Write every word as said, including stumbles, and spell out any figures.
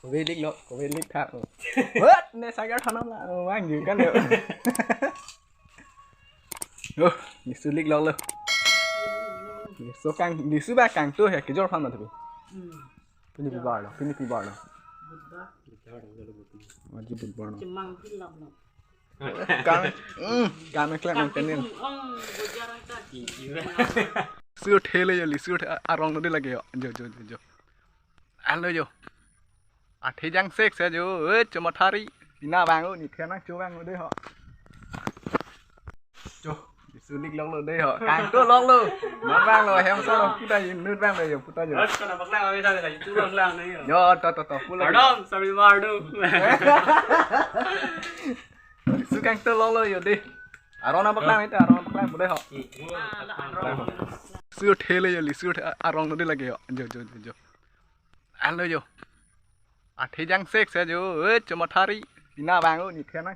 Kobe lik lo, kobe lik tha. What? Ne sagar thanam la. Oh, wang ju kan yo. Oh, lisu lik lo lo. Lisu kang, lisu ba kangtung he kejor phan ma tapi. Hmm. Pini pi bar lo, pini pi bar lo. Budbar. Aji budbar lo. Chemang pilap lo. Kang, mm, kang klem nang tenin. Ong bojar ta. Lisu thele yo, lisu the arong lo de lake yo. Jo, jo, jo, jo. Alo yo. Athe jang sek se jo, eh, choma thari. Pina bang o, ni thena chu bang o de ho. Jo, lisu lik lo lo de ho. Kangtung lo lo. Ma bang lo, hem so lo, puta yo, nut bang lo yo, puta yo. Rat kana baklang kami sa sa, itu baklang na yo. Yo, to, to, to, pulo. Pardon, sorry, pardon. Lisu kangtung lo lo yo de. Arong nang baklang ita, arong nang baklang pulo ho. Lisu thele yo, lisu the arong lo de lake yo. Jo, jo, jo, jo. Alo yo. Athe jang sek se jo, eh, choma thari. Pina bang o, ni thena